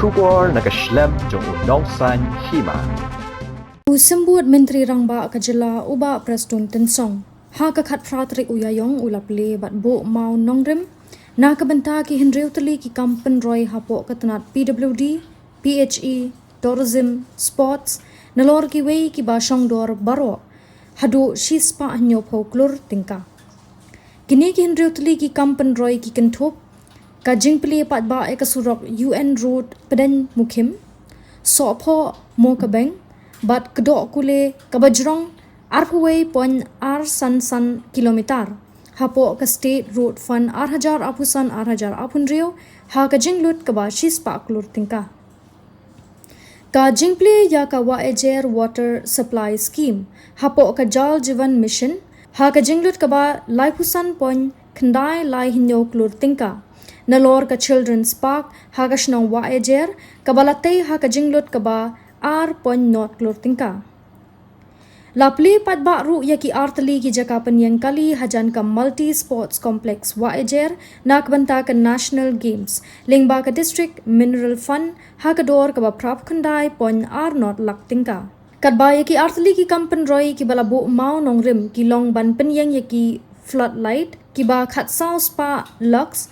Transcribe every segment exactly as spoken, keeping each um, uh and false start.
Khubor na ka shlem jong u nongsaiñ hima. U Symbud Myntri Rangbah ka jylla u Bah Prestone Tynsong, ha ka khatphra tarik u Ïaïong u la plie bad buh maw nongrim na ka bynta ki hynriew tylli ki kam pynroi hapoh ka tnat P W D, P H E, Tourism, Sports, nalor kiwei kiba shongdor baroh haduh shispah hynñiewphew klur tyngka. Kine ki hynriew tylli ki kam pynroi ki kynthup ka jingplie paidbah ïa ka surok U N Road Pdeng Mukhim, Sohphoh Mokabeng, bad kdoh kule kaba jrong arphew wei point ar san san kilometer hapoh ka State Road Fund ar hajar arphew san ar hajar arphew hynriew ha ka jinglut kaba shispah klur tyngka. Ka jingplie ïa ka Wahiajer Water Supply Scheme hapoh ka Jal Jeevan Mission ha ka jinglut kaba laiphew san point khyndai lai hynñiew klur tyngka, nalor ka Children's Park ha ka shnong Wahiajer kaba la tei ha ka jinglut kaba ar point nod klur tyngka. La plie paidbah ruh ïa ki artylli ki jaka pynïeng kali hajan ka Multi Sports Complex Wahiajer na ka bynta ka National Games lyngba ka District Mineral Fund ha ka dor kaba phraphew khyndai point ar nod lak tyngka. Katba ïa ki artylli ki kam pynroi kiba la buh maw nongrim ki long ban pynïeng ïa ki floodlight kiba khatsaw spah lux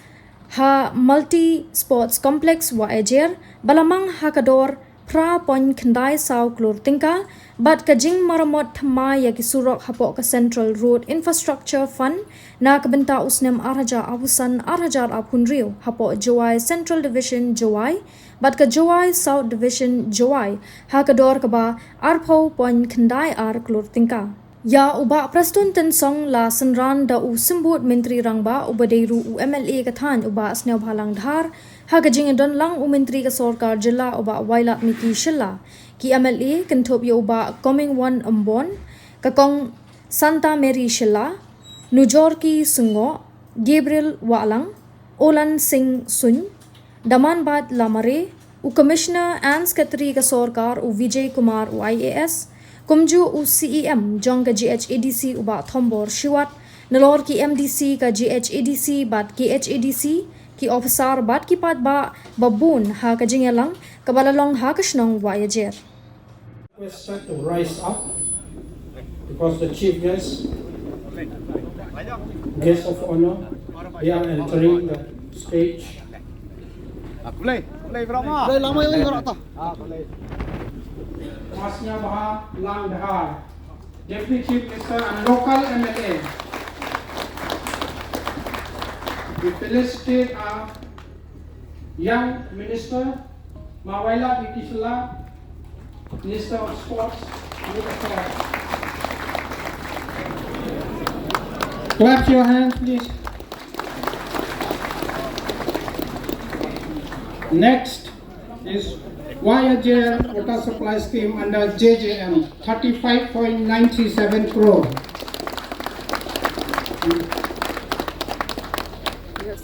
ha Multi Sports Complex Wahiajer ba la mang ha ka dor phra point khyndai saw klur tyngka, bad ka jingmaramot thymmai ïa ki surok hapoh ka Central Road Infrastructure Fund na ka bynta u snem ar hajar arphew san ar hajar arphew hynriew hapoh Jowai Central Division Jowai bad ka Jowai South Division Jowai ha ka dor kaba arphew point khyndai ar klur tyngka. Ïa u Bah Prestone Tynsong la synran da u Symbud Myntri Rangbah uba dei ruh u M L A ka thaiñ u Bah Sniawbhalang Dhar, ha ka jingdon lang u Myntri ka Sorkar Jylla u Bah Wailadmiki Shylla, ki M L A kynthup ïa u Bah Comingone Ymbon, ka Kong Santa Mary Shylla, Nujorki Sungoh, Gabriel Wahlang, Olan Singh Suin, Damanbait Lamare, u Commissioner and Secretary ka Sorkar u Vijay Kumar u I A S, kumjuh u C E M jong ka G H A D C u Bah Thombor Shiwat, nalor ki M D C ka G H A D C bad K H A D C, ki ophisar bad ki paidbah babun ha ka jingïalang kaba la long ha ka shnong Wahiajer. Requested to rise up because the chief guest, guest of honor, they are entering the stage. Ah, play, play, Brahma. Play, lama ini, Brahma. Ah, play. Masnya Baha Langdhar, Deputy Chief Minister and local M L A. We felicitate our young minister, Ma Wailadmiki Shylla, Minister of Sports, Youth Affairs. Clap your hands, please. Next is Wahiajer Water Supply Scheme under J J M, thirty-five point nine three seven crore.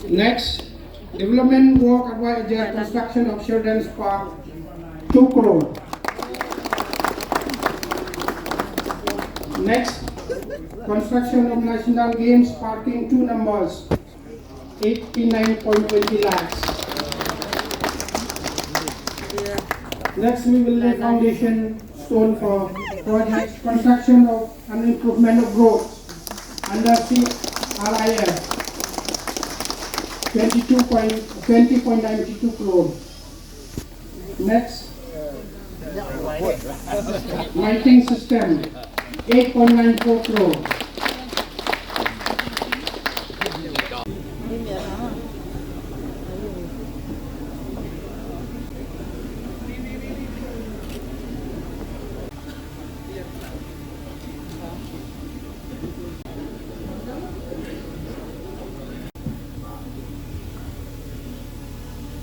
Next, development work at Wahiajer, construction of Children's Park, two crore. Next, construction of National Games parking, two numbers, eighty-nine point twenty lakhs. Next, we will lay foundation stone for projects, construction of and improvement of roads under C R I F, twenty-two point, twenty point nine two crore. Next, lighting system, eight point nine four crore.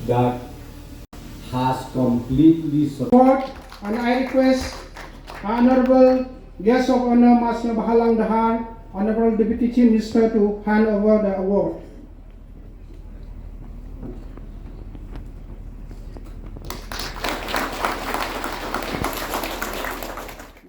That has completely sur- Award, and I request Honorable Guest of Honor, Masnya Bahalang Dahar, Honorable Deputy Chief Minister, to hand over the award.